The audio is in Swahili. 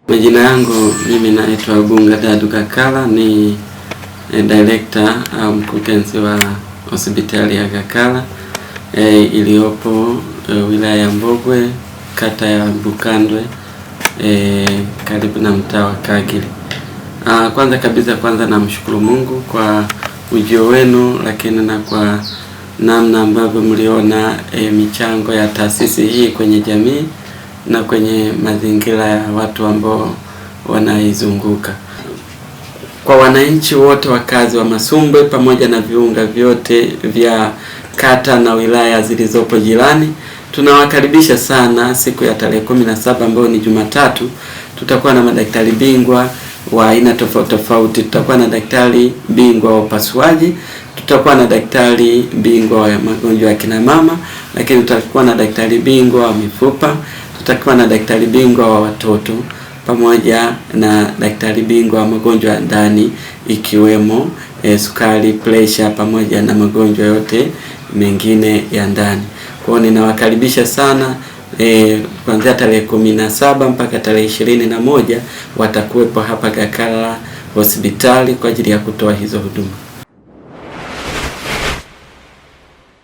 Majina yangu mimi naitwa Bunga Dadu Gakala, ni director au mkurugenzi wa hospitali ya Gakala iliyopo wilaya ya Mbogwe, kata ya Bukandwe, karibu na mtaa wa Kagili. Kwanza kabisa, kwanza namshukuru Mungu kwa ujio wenu, lakini na kwa namna ambavyo mliona michango ya taasisi hii kwenye jamii na kwenye mazingira ya watu ambao wanaizunguka. Kwa wananchi wote wakazi wa Masumbwe pamoja na viunga vyote vya kata na wilaya zilizopo jirani, tunawakaribisha sana siku ya tarehe 17 ambayo ni Jumatatu. Tutakuwa na madaktari bingwa wa aina tofauti tofauti. Tutakuwa na daktari bingwa wa upasuaji, tutakuwa na daktari bingwa wa magonjwa ya kina mama, lakini tutakuwa na daktari bingwa wa mifupa, tutakuwa na daktari bingwa wa watoto pamoja na daktari bingwa wa magonjwa ya ndani ikiwemo sukari, pressure pamoja na magonjwa yote mengine ya ndani. Kwa hiyo ninawakaribisha sana kuanzia tarehe 17 mpaka tarehe 21 watakuwepo hapa Gakala hospitali kwa ajili ya kutoa hizo huduma.